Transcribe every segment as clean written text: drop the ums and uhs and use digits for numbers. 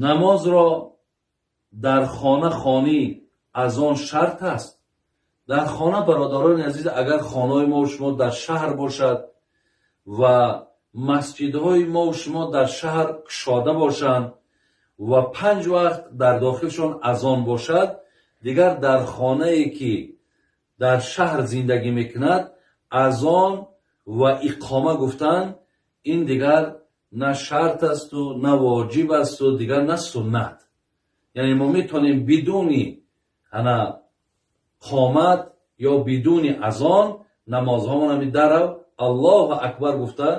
Намозро дар хона хонӣ, азон шарт аст дар хона? Бародарони азиз, агар хонаҳои мо шумо дар шаҳр бошад ва масҷидҳои мо шумо дар шаҳр кушода бошанд ва 5 вақт дар дохилшон азон бошад, дигар дар хонае ки дар шаҳр зиндагӣ мекунад, азон ва иқома гуфтан ин дигар на шарт асту, на воҷиб асту, дигар на суннат. Яъне мо метавонем бидуни ана қомат ё бидуни азон намозҳомон ҳами дарав «Аллоҳу акбар» гуфта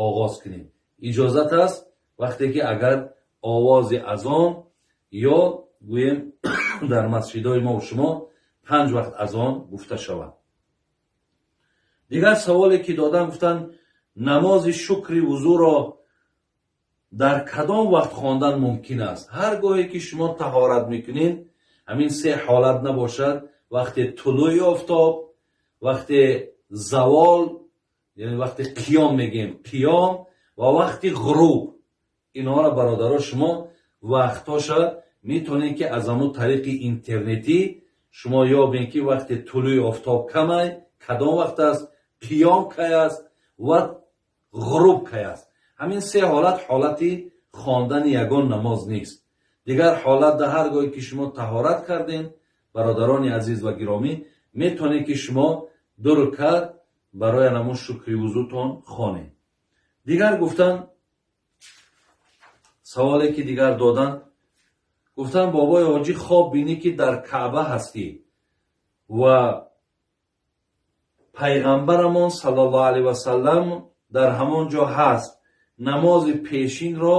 оғоз кунем. Иҷозат аст, вақте ки агар овози азон ё гӯем дар масҷидҳои мо шумо 5 вақт азон гуфта шавад. Дигар саволе ки додам, гуфтанд: намози шукри вузӯро дар кадом вақт хондан мумкин аст? Ҳар гоҳе ки шумо таҳорат мекунед, ҳамин се ҳолат набошад: вақте тулӯи офтоб, вақте завол, яъне вақте қиём мегӯем, қиём, ва вақти ғуруб. Инҳоро, бародаро, шумо вақтҳоша метавонед, ки аз ҳамун тариқи интернетӣ шумо ёбед, ки вақте тулӯи офтоб камай кадом вақт аст, қиём кай аст ва ғуруб кай аст. Ҳамин се ҳолат ҳолати хондани ягон намоз нест. Дигар ҳолат дар ҳар гоҳе ки шумо таҳорат кардем, бародарони азиз ва гиромӣ, метавонед, ки шумо ду рукат барои ҳамун шукри вузӯтон хонед. Дигар гуфтан, саволе ки дигар доданд, гуфтанд: бобои ҳоҷӣ, хоб бинӣ, ки дар Каъба ҳастӣ ва пайғамбарамон саллаллоҳу алайҳи васаллам дар ҳамон ҷо ҳаст, намози пешинро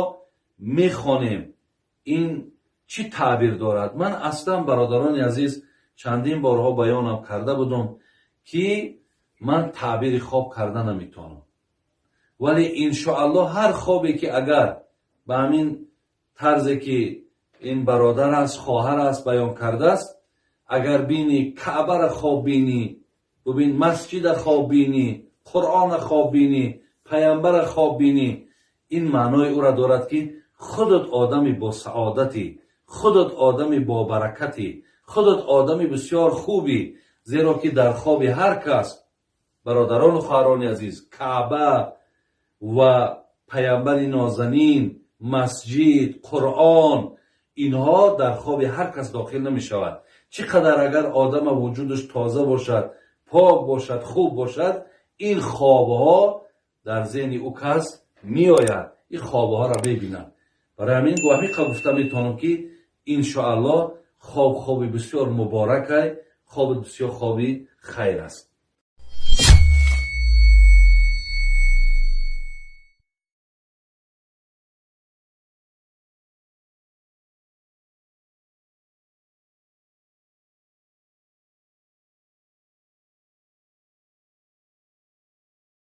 мехонем, ин чӣ таъбир дорад? Ман аслан, бародарони азиз, чандин борҳо баёнам карда будам, ки ман таъбири хоб карда наметавонам, вале иншоаллоҳ ҳар хобе ки агар ба ҳамин тарзе ки ин бародар аст, хоҳар аст, баён кардааст, агар бинӣ, Каъбара хоб бинӣ, бубин, масҷида хоб бинӣ, Қуръона хоб бинӣ, паямбара хоб бинӣ, ин маънои ӯра дорад, ки худат одами босаодатӣ, худат одами бобаракатӣ, худат одами бисёр хубӣ. Зеро ки дар хоби ҳар кас, бародарону хоҳарони азиз, Каъба ва паямбари нозанин, масҷид, Қуръон, инҳо дар хоби ҳар кас дохил намешавад. Чӣ қадар агар одама вуҷудаш тоза бошад, пок бошад, хуб бошад, ин хобҳо дар зеҳни ӯ кас меояд, ин хобҳоро мебинад. Барои ҳамин ҳамиқа гуфта метавонам, ки иншоаллоҳ хоб хоби бисёр муборакай, хоби бисёр хоби хайр аст.